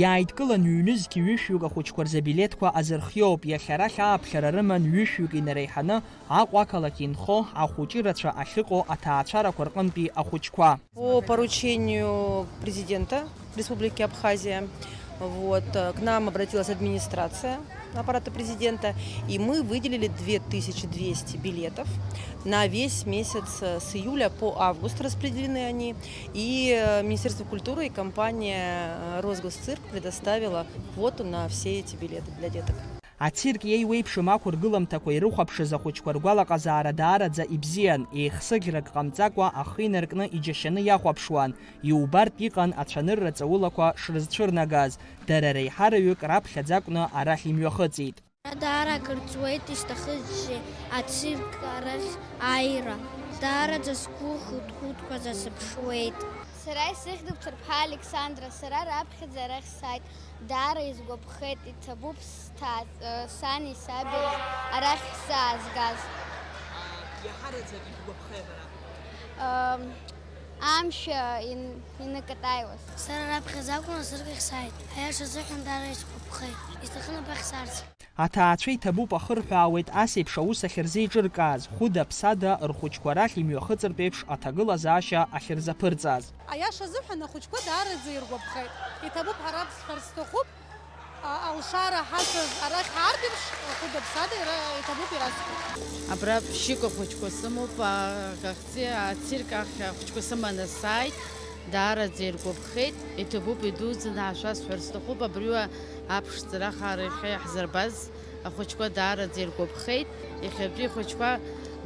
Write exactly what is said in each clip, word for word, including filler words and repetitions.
Иааидкылан ҩнызқь ҩышәҩык ахәыҷқәа рзы абилеҭқәа азырхиоуп, иахьа арахь ааԥхьара рыман ҩышәҩык инареиҳаны Аҟәа ақалақь инхо ахәыҷы рацәа ахьыҟоу аҭаацәарақәа рҟынтәи ахәыҷқәа. По поручению президента Республики Абхазия, вот, э, к нам обратилась администрация аппарата президента, и мы выделили две тысячи двести билетов на весь месяц, э, с июля по август распределены они. И, э, Министерство культуры и компания, э, Росгосцирк предоставила квоту на все эти билеты для деток. Ацирк иеиуеиԥшым ақәыргыламҭақәа ирыхәаԥшыз ахәыҷқәа ргәалаҟазаара даараӡа ибзиан, еихсыӷьрак ҟамҵакәа ахы инаркны иџьашьаны иахәаԥшуан, иубартә иҟан ацәанырра ҵаулақәа шрызцәырнагаз, дара реиҳараҩык раԥхьаӡа акәны арахь имҩахыҵит. Ара даара акыр ҵуеит, исҭахызшьеи ацирк арахь ааира. Даараӡа сгәы хәыҭхәыҭқәа сазыԥшуеит. Сара исыхьӡуп Ҭырԥҳа Александра, сара раԥхьаӡа арахь сааит. Даара исгәаԥхеит, иҭабуп сҭааз, э, сани саби арахь саазгаз. Иаҳараӡак ишәгәаԥхеи бара? Ам, амшә, э, ин-, инакатаиуаз. Сара раԥхьаӡа акәын асыркахь сааит. Аиаша азыҳәан даара исгәаԥхеит. Исҭахын абахь саарц. Аҭаацәа иҭабуп ахырҳәаауеит ас еиԥш аус ахьырзеиҿыркааз, хәыда-ԥсада рхәыҷқәа рахь имҩахыҵыртә еиԥш аҭагылазаашьа ахьырзаԥырҵаз. Аиаша азыҳәан ахәыҷқәа даараӡа иргәаԥхеит. Иҭабуп ҳара бсҳәар сҭахуп, а, алшара ҳаҵаз арахь аартеиԥш, хәыда-ԥсада ира-, иҭабуп ирасҳәо. Абра ԥшьҩык ахәыҷқәа сымоуп, а, ахьӡи ацирк ахь ахәыҷқәа сыманы сааит, даараӡа иргәаԥхеит, иҭабуп идуӡӡаны ҳашәасҳәар сҭахуп, абриуа аԥшӡара ахара иахьа иаҳзырбаз ахәыҷқәа даараӡа иргәаԥхеит, иахьатәи ахәыҷқәа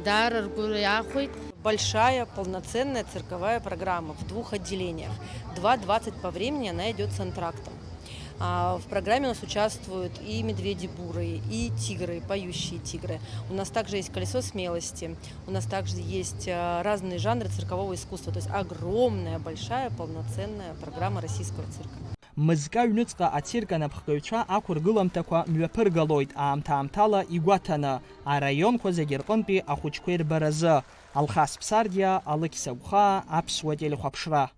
даара ргәы иахәеит. Большая, полноценная цирковая программа в двух отделениях. Два двадцать по времени она идёт с антрактом. А, в программе у нас участвуют и медведи бурые, и тигры, поющие тигры. У нас также есть колесо смелости, у нас также есть, а, разные жанры циркового искусства. То есть огромная, большая, полноценная программа российского цирка. Мызкы аҩныҵҟа ацирк анапхгаҩцәа ақәыргыламҭақәа мҩаԥыргалоит аамҭа-аамҭала игәаҭаны, араионқәа зегьы рҟынтәи ахәыҷқәа ирбаразы. Алхас Ԥсардиа, Алықьса Гәхаа, Аԥсуа телехәаԥшра.